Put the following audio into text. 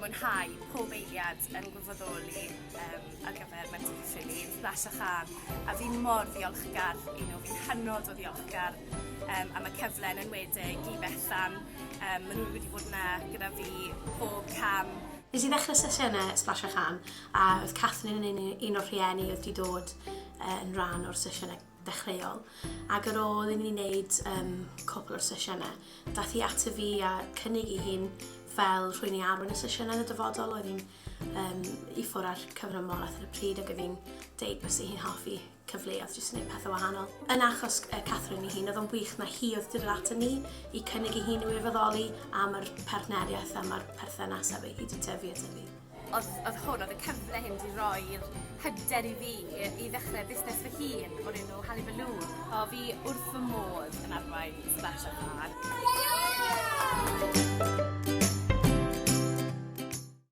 mwynhau pob eiliad yn gwirfoddoli um, ar gyfer Menter Caerffili yn Splash a Chân a fi mor ddiolchgar i nhw, fi'n hynod o ddiolchgar um, am y cyfle yn enwedig i Bethan. Um, maen nhw wedi bod yna gyda fi pob cam. Nes i ddechrau sesiynau Splash a Chân a oedd Catherine yn un, un o'r rhieni oedd wedi dod yn rhan o'r sesiynau dechreuol. Ac ar ôl i ni wneud um, cwpl o'r sesiynau, dath hi ato fi a cynnig i hun fel rhywun i arwain y sesiynau yn y dyfodol. Oedd hi'n um, i ffwrdd ar cyfnod morlaeth ar y pryd ac oedd hi'n deud byse hi'n hoffi cyfleoedd jyst yn gwneud pethau wahanol. Yn achos Catherine ei hun, oedd o'n wych na hi oedd dod ato ni i cynnig ei hun i wirfoddoli am yr partneriaeth a mae'r perthynas efo hi wedi tyfu a tyfu. Oedd, oedd hwn, oedd y cyfle hyn wedi roi'r hyder i fi i ddechrau busnes fy hun o'r enw Halibaloo. O, fi wrth fy modd yn arwain Splash a Chân.